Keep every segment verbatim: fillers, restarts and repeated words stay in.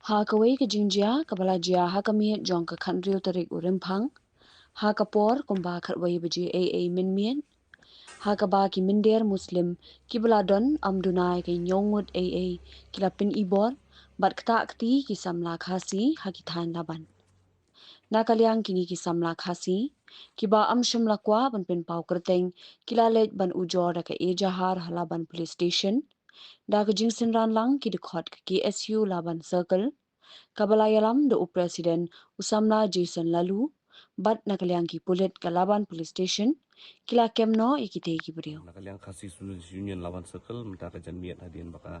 Ha kawei ka jingjia kaba la jia ha ka miet jong ka khathynriew tarik u Rymphang, ha ka por kumba khatwei baje eiei mynmiet, ha kaba ki mynder Muslim kiba la don ym duna ïa ki hynñiew ngut eiei ki la pynibor bad ktah kti ki samla Khasi ha ki thaiñ Laban. Na ka liang kine ki samla Khasi kiba ym shym la kwah ban pynpaw kyrteng ki la leit ban ujor da ka ejahar ha Laban Police Station da ka jingsynran lang ki dkhot ka KSU Laban Circle, kaba la ïalam da u President u samla Jason Laloo, bad na ka liang ki pulit ka Laban Police Station ki la kem noh ïa kitei ki briew. Na ka liang Khasi Students Union Laban Circle, mynta ka janmiet hadien ba ka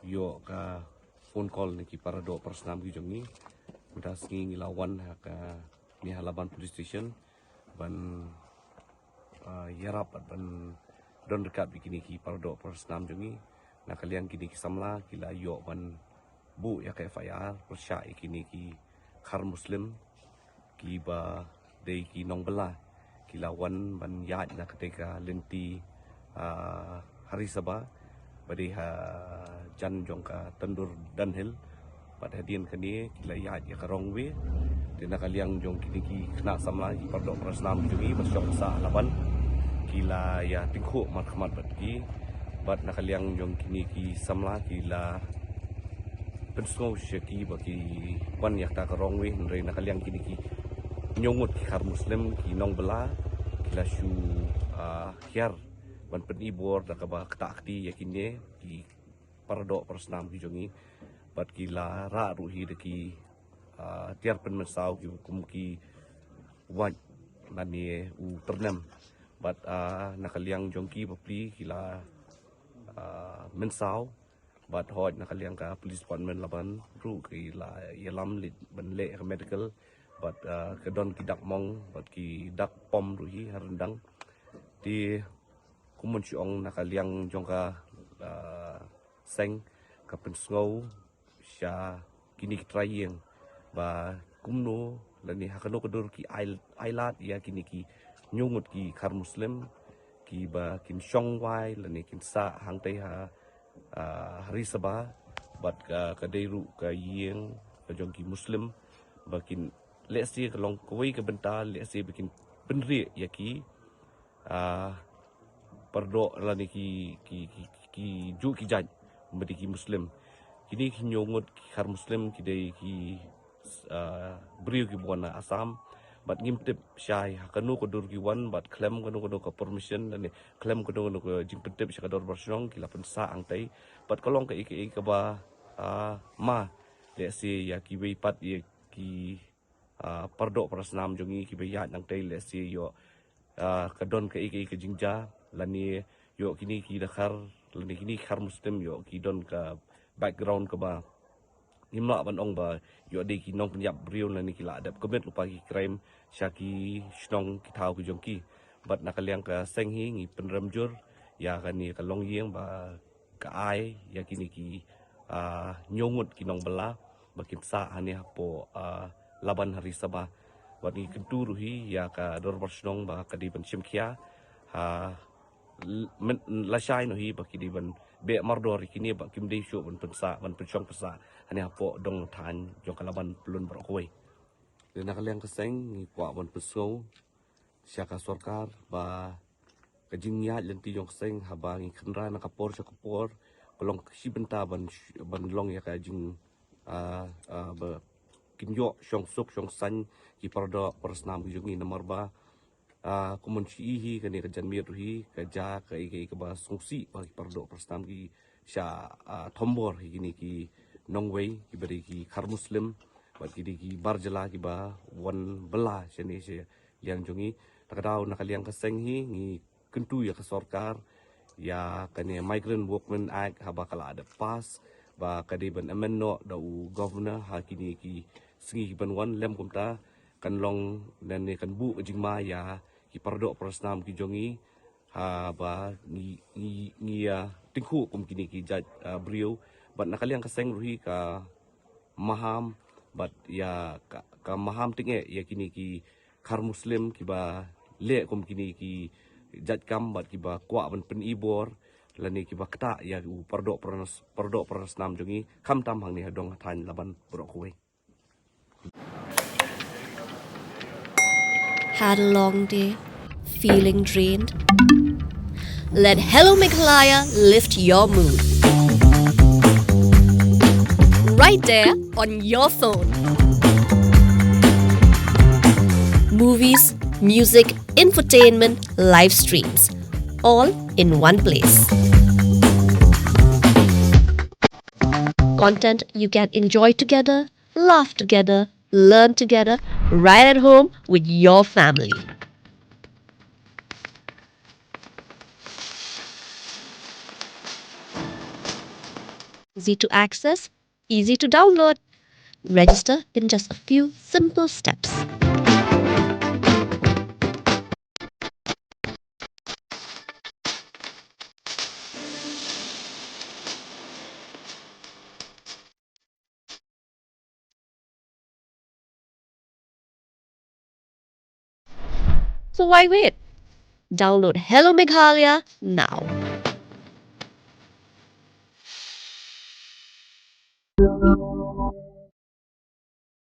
ïoh ka phone call na ki paradoh parasnam ki jong ngi, mynta sngi ngi la wan ha kane ha Laban Police Station ban, ah, ïarap bad ban don ryngkat bad kine ki paradoh parasnam jong ngi. Na ka liang kine ki samla ki la ïoh ban buh ïa ka FIR pyrshah ïa kine ki khar Muslim kiba dei ki nongbylla, ki la wan ban ïaid na katei ka lynti, ah, Haris Sabha ba dei hajan jong ka Tandur Dunhill. Bad hadien kane ki la ïaid ïa ka wrong way. Te na ka liang jong kine ki khynnah samla ki paradoh parasnam jong ngi ba shong sah Laban, ki la ïa tyngkhuh markhmat bad ki. Bad na ka liang jong kine ki samla ki la pynsngew sha ki ba ki wan ïa kata ka wrong way, hynrei na ka liang kine ki hynñiew ngut ki khar Muslim ki nongbylla ki la shu, ah, hiar ban pynibor da kaba ktah kti ïa kine ki paradoh parasnam ki jong ngi. Bad ki la rah ruh hi da ki, ah, tiar pynmynsaw ki kum ki wait lane u tyrnem. Bad, ah, na ka liang jong ki bapli ki la, ah, mynsaw. Bad hooid na ka liang ka Police Department Laban ruh ki la ïalam leit ban leh ka medical. Bad, ah, ka don ki dak mong bad ki dak pom ruh hi ha ryndang. Te kumno shu ong, na ka liang jong ka, ah, seng ka pynsngew sha kine ki trai ïing ba kumno lane ha kano ka dur ki ai, ai lad ïa kine ki hynñiew ngut ki khar Muslim kiba kin shong wai lane kin sah hangtei ha, ah, Haris Sabha bad ka, ka dei ruh ka ïing ka jong ki Muslim ba kin lehse ka long kawei ka bynta lehse ba kin pynrieh ïa ki, ah, paradoh lane ki, ki, ki, ki juh ki jait ba dei ki Muslim. Kine ki hynñiew ngut ki khar Muslim ki dei ki, ah, briew kiba wan na Assam. Bad ngim tip shai ha kano ka dur ki wan bad khlem kano kano ka permission lane khlem kano kano ka jingpyntip sha ka dorbar shnong ki la pynsah hangtei. Bad ka long kaei kaei kaba, ah, ma lehse ïa kiwei pat ïa ki, ah, paradoh parasnam jong ngi kiba ïaid nangtei lehse ïoh, ah, ka don kaei kaei ka jingjia lane ïoh kine ki dkhar lane kine ki khar Muslim ïoh ki don ka background kaba ngim lah ban ong ba ïoh dei ki nongpynïap briew lane ki la dep commit lypa ki crime sha ki shnong ki thaw ki jong ki. Bad na ka liang ka seng hi ngi pynrem jur ïa kane ka longïing ba ka ai ïa kine ki, ah, hynñiew ngut ki nongbylla ba kin sah hangne hapoh, ah, Laban Haris Sabha. Bad ngi kyntu ruh hi ïa ka dorbar shnong ba ka dei ban shim khia ha l-, men-, lashai noh hi ba ki dei ban beh mardor ïa kine ba kim dei shuh ban pynsah, ban pynshong pynsah hangne hapoh dong thaiñ jong ka Laban pyllun baroh kawei. Te na ka liang ka seng ngi kwah ban pynsngew sha ka sorkar ba ka jingïaid lynti jong ka seng haba ngi kynra na ka por sha ka por ka long ka shi bynta ban sh-, ban long ïa ka jing, ah, ah, ba kin ïoh shong suk shong saiñ ki paradoh parasnam ki jong ngi namar ba, ah, kumno shu i hi kane ka janmiet ruh hi ka jia kaei kaei kaba sngewsih ba ki paradoh parasnam ki sha, ah, thombor hi kine ki nongwei kiba dei ki khar Muslim bad ki dei ki bar jylla kiba wan bylla shane sha liang jong ngi. Ta ka daw na ka liang ka seng hi ngi kyntu ïa ka sorkar ïa kane Migrant Workmen Act haba ka la dep pass ba ka dei ban amend noh da u governor ha kine ki sngi ki ban wan lem kumta kan long lane kan buh ka jingma ïa ki paradoh parasnam ki jong ngi haba ngi, ngi, ngi ïa tyngkhuh kum kine ki jait, ah, briew. Bad na ka liang ka seng ruh hi ka maham bad ïa ka, ka maham tyngeh ïa kine ki khar Muslim kiba leh kum kine ki jait kam bad kiba kwah ban pynibor lane kiba ktah ïa u pyrdoh pyrnas, pyrdoh pyrnas nam jong ngi, khamtam hangne ha dong ha thaiñ, la ban baroh kawei. Had a long day? Feeling drained? Let Hello Meghalaya lift your mood. Right there on your phone. Movies, music, infotainment, live streams, all in one place. Content you can enjoy together, laugh together, learn together, right at home with your family. Easy to access, easy to download. Register in just a few simple steps. So why wait? Download Hello Meghalaya now.